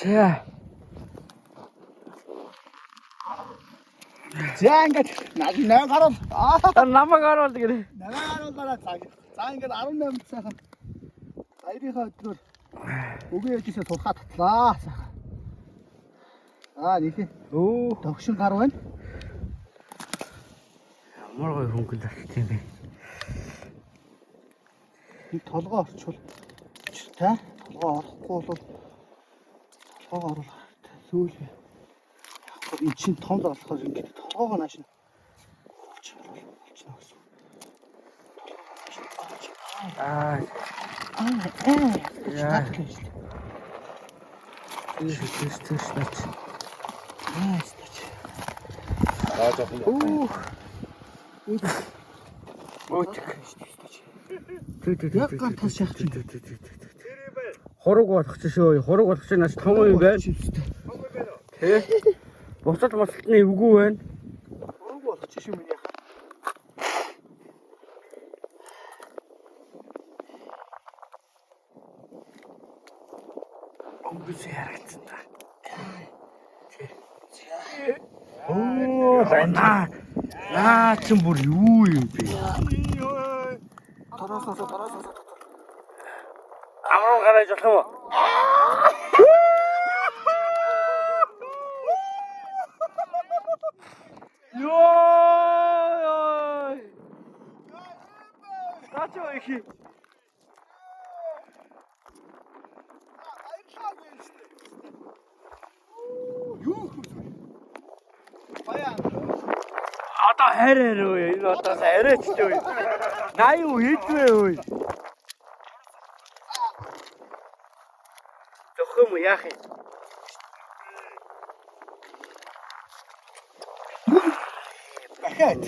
За. За ингээд 8 гаруул. Та намайг оруулдаг гэнэ. 8 гаруулаараа за. За ингээд 18 сайхан. Баярынхаа өдрөөр өгөө яжсэн тулхаа татлаа. Сайхан. Аа нийлээ. Өө. Догшин гар байна. Ямар гоё хөнгөл болчих юм бэ. Нэг толгой орчвол та толгой орохгүй бол толгойгоо оруулах зүйл. Яг энэ чинь том болохоор ингээд толгоогоо нааш нь болчихно гэсэн. Аа. Аа Яа. аа. Тийш тийш нач. Аа стач. Аа жоохон. Үх. Өөтг. Тэ тэ. Яг гар тас яах чинь. Хураг болох чи шүү. Хураг болох чи нааш том юм байна. Тэ. Бусад мосолтны эвгүй байна. Ураг болох чи шүү миний. Өнгөс ярагдсан та. Оо, наа. Наа чи бүр юу юм бэ? Тороосоо тороосоо. Амруу гараж болох юм уу? Йоо! Наач юу их. Юу хөх вэ? Баяа. Одоо хайр хайр өө. Энэ одоо арайч ч үе. 80 хэд вэ өө? Зохих юм уу яах юм? Дахиад.